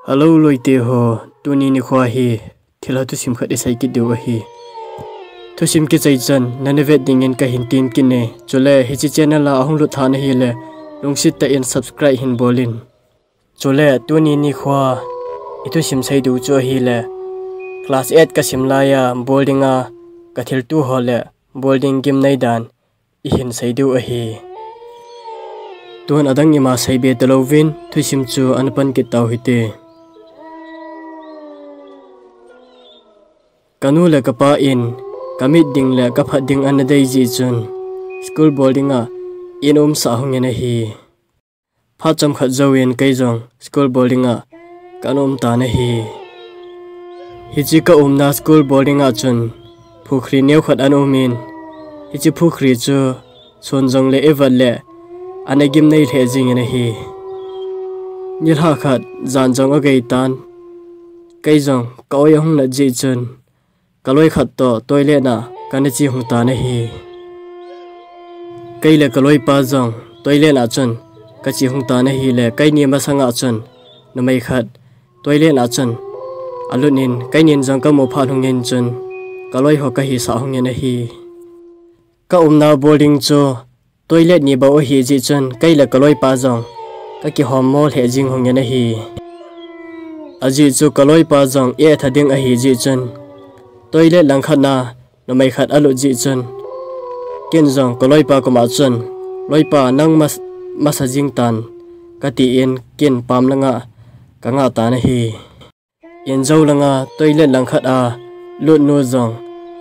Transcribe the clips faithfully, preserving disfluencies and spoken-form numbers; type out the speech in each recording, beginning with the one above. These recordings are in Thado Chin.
Hello loite ho, tuni nikho hi thilha thusim khat isei kit diu ahi. Thusim kichai chan nana vet dingin kahin tem kit e. Chule hiche channel a ahung lut tha nahile, lungset tah in subscribe hin bol in. Chule tuni nikho ithusim sei diu chu ahile, class eight kasim laiya boarding a kathilto ho le boarding gimnei dan ihin sei diu ahi. Tun adang ima seibe talouvin thusim chu ana pan kit tau hite. Kanu le kapa in kamit ding le kaphat ding ana dei jeh chun school boarding a eiumsah hungin ahi. Phat chomkhat jouvin kei jong school boarding a kana um tan ahi. Hiche kaumna school boarding a chun pukhri neokhat ana umin, hiche pukhri chu sun jongle ivet le ana gimnei lheh jengin ahi. Nilhah khat jan jong agei tan, kei jong ka-oi ahung nat jeh chun kaloi khat toh toilet a kana che hung tan ahi. Kei le kaloipa jong toilet a chun kache hung tan ahile, keini masanga chun numei khat toilet a chun alut in keinin jong kamu phat hungin chun kaloi ho kahisah hungin ahi. Kaumna boarding chu toilet ni bou ahi jeh chun kei le kaloipa jong kakihommo lheh jeng hungin ahi. Ajeh chu kaloipa jong eitha ding ahi jeh chun toilet langkhat a numei khat alut jeh chun ken jong kaloipa koma chun, "Loipa, nang mas-, masa jeng tan," katin ken pam langa kangah tan ahi. Injou langa toilet langkhat a lutnu jong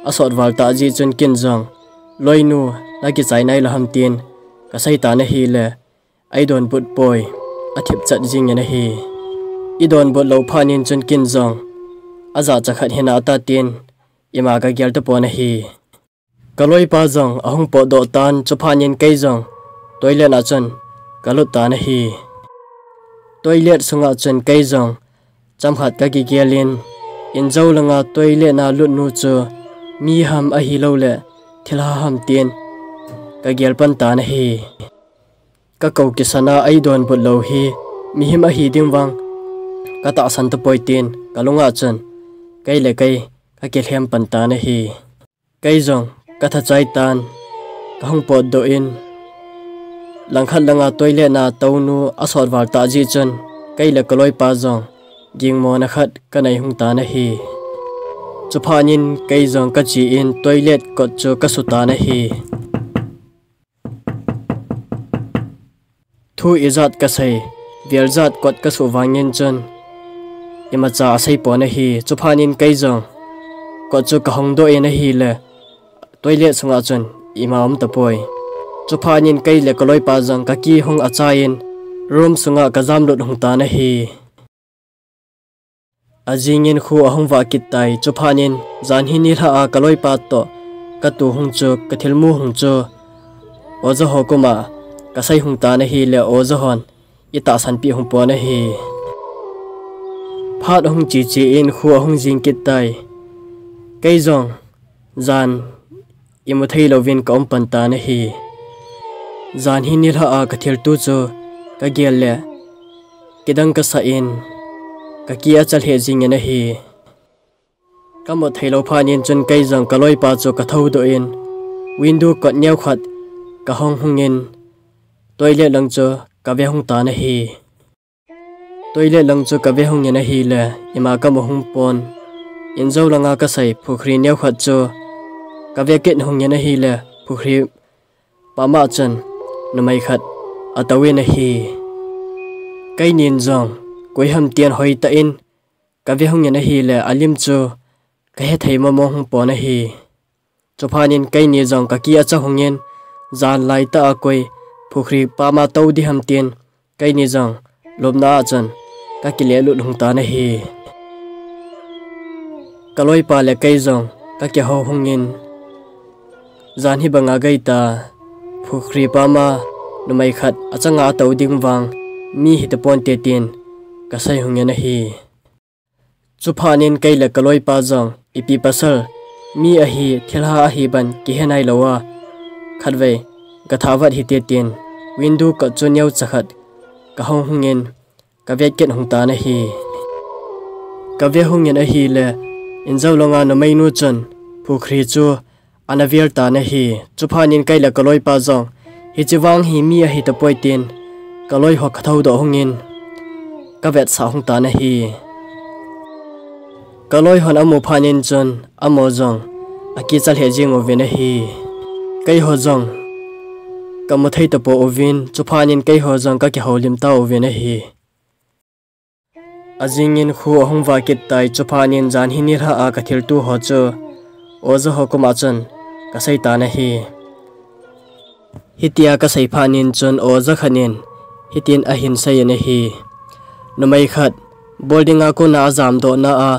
asot val tah jeh chun ken jong, "Loinu, nakichai nailou ham?" tin kasei tan ahile, eidonbut poi, athip chat jengin ahi. Idonbut lou phat in chun ken jong ajachat khat hina ta tin ima kagel tapon ahi. Kaloipa jong ahung potdoh tan, chuphat in kei jong toilet a chun kalut tan ahi. Toilet sunga chun kei jong chomkhat kakigel in, injou langa toilet a lutnu chu mi ham ahilouleh thilha ham tin kagel pan tan ahi. Kakou kisana eidonbut lou hi mihem ahi ding vang katahsan tapoi tin kalunga chun kei le kei kakilhem pan tan ahi. Kei jong katha chai tan, kahung potdoh in, langkhat langa toilet a tounu asot val tah jeh chun kei le kaloipa jong gingmona khat kanei hung tan ahi. Chuphat in kei jong kache in toilet kot chu kasu tan ahi. Thu ijat kasei, vel jat kot kasuh vangin chun imacha asei pon ahi. Chuphat in kei jong kot chu kahong doh in ahile, toilet sunga chun ima um tapoi. Chuphat in kei le kaloipa jong kakihung achai in room sunga kajam lut hung tan ahi. Ajing in kho ahung vah kit tai. Chuphat in jan hi nilhah a kaloipa toh katoh hung chu, kathilmu hung chu oja ho koma kasei hung tan ahile, oja hon eitahsan peh hung pon ahi. Phat ahung che che in kho ahung jing kit tai. Kei jong jan imu thei louvin kaum pan tan ahi. Jan hi nilhah a kathilto chu kagel le kidang kasah in kaki acha lheh jingin ahi. Kamu thei lou phat in chun kei jong kaloipa chu kathou doh in window kot neokhat kahong hung in toilet lang chu kave hung tan ahi. Toilet lang chu kave hung in ahile, ima kamu hung pon. Injou langa kasei pukhri neokhat chu kave kit hung in ahile, pukhri pama chun numei khat atou in ahi. Keinin jong koi ham tin hoitah in kave hung in ahile, alim chu kahethei mong mong hung pon ahi. Chuphat in keini jong kaki acha hung in, jan laitah a koi pukhri pama tou ding ham tin, keini jong lupna a chun kakile lut hung tan ahi. Kaloipa le kei jong kakihou hung in, jan hi banga geita pukhri pama numei khat achanga atou ding vang mi hita ponte tin kasei hung in ahi. Chuphat in kei le kaloipa jong ipi pasal, mi ahi thilha ahi ban kihe nailou a, khatvei gatha vat hite tin window kot chu neocha khat kahong hung in kavet kit hung tan ahi. Kave hungin ahile, injou longa numeinu chun pukhri chu ana vel tan ahi. Chuphat in kei le kaloipa jong, hiche vang hi mi ahi tapoi tin, kaloi ho kathoudoh hungin, kavetsah hung tan ahi. Kaloi hon amu phat in chun, amaho jong akichat lheh jeng uvin ahi. Keiho jong kamu thei tapouvin, chuphat in keiho jong kakihoulim tauvin ahi. Ajingin kho ahung vah kit tai, chuphat in jan hi nilhah a kathilto ho chu oja ho koma chun kasei tan ahi. Hitia kasei phat in chun oja khat in hitin ahin seiyin ahi. Numei khat, bol dinga kona ajamdohna a,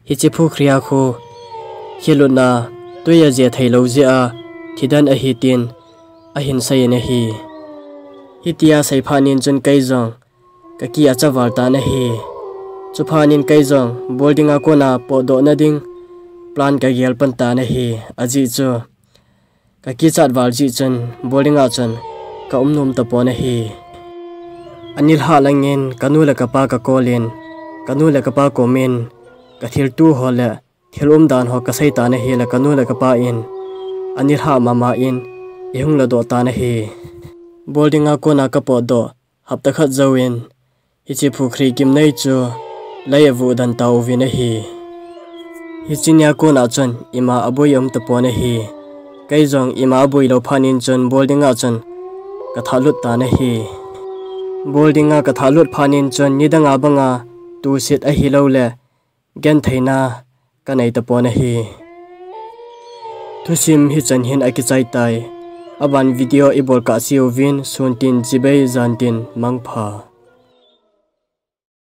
hiche pukhri a khu khel lutna, tui aje theilou jeh a thidan ahi tin ahin seiyin ahi. Hitia sei phat in chun kei jong kaki achaval tan ahi. Chuphat in kei jong bol dinga kona potdohna ding plan kagel pan tan ahi. Ajeh chu kakichat val jeh chun bol dinga chun kaum nom tapon ahi. Anilhah langin kanu le kapa kakol in, kanu le kapa komin kathilto ho le thil umdan ho kasei tan ahile, kanu le kapa in anilhah mama in eihung ladoh tan ahi. Bol dinga kona kapotdoh hapta khat jouvin, hiche pukhri kimnei chu lei avuh den tauvin ahi. Hiche nia kona chun ima aboi aum tapon ahi. Kei jong ima aboilou phat in chun bol dinga chun kathahlut tan ahi. Bol dinga kathahlut phat in chun nidanga banga tuset ahiloule gentheina kanei tapon ahi. Thusim hichan hin akichai tai. Aban video ibol kahse uvin, sun tin, chibai jan tin, mangpha.